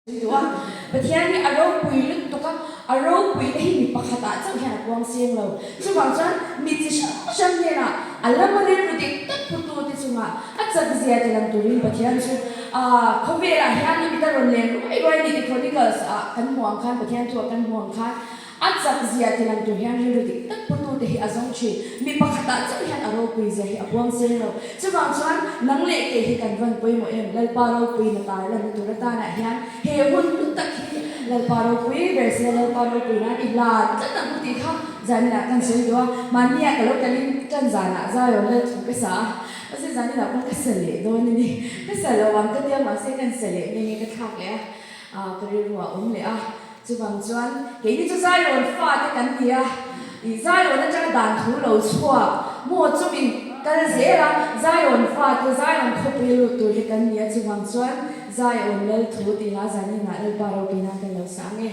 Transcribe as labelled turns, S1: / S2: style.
S1: Duh a, Pathian hi a ropui lutuk a, a ropuina hi mi pakhatah chauh hian a puang seng lo. Chuvang chuan mi chi hrang hrang hnenah a lama rilru dik tak putute chungah a chak zia ti lang turin Pathian chu khawvelah hian a mit a rawn len ruai ruai a ni tih Chronicles ah kan hmuh ang khan, Pathian thu ah kan hmuh ang khan A chak zia ti lang tur hian rilru dik tak putute hi a zawng thin. Mi pakhatah chauh hian a ropui zia hi a buang seng lo. Chuvang chuan nang leh kei hi kan van pawimawh em? Lalpa ropui na tar lanna tur atanah hian he hun hlu tak hi Lalpa ropui ber se, Lalpa ropui nan i hlan tlat ang u tih kha zaninah kan sawi duh a. Mahnia ka lo kalin tan zanah Zion lal thu ka sa a, mahse zaninah pawh ka sa leh dawn a ni. Ka sa lo ang ka tia mahse kan sa leh nge nge ka thlak leh a, ka rilru a awm leh a. Chuvang chuan keini chu Zion fate kan ni a, i Zion atanga dan thu lo chhuak maw chumi kal zel a, Zion fate, Zion khawpui lut tur te kan ni a, chuvang chuan Zion lal thu tih hla zaninah Lalpa ropuina kan lo sa ang e.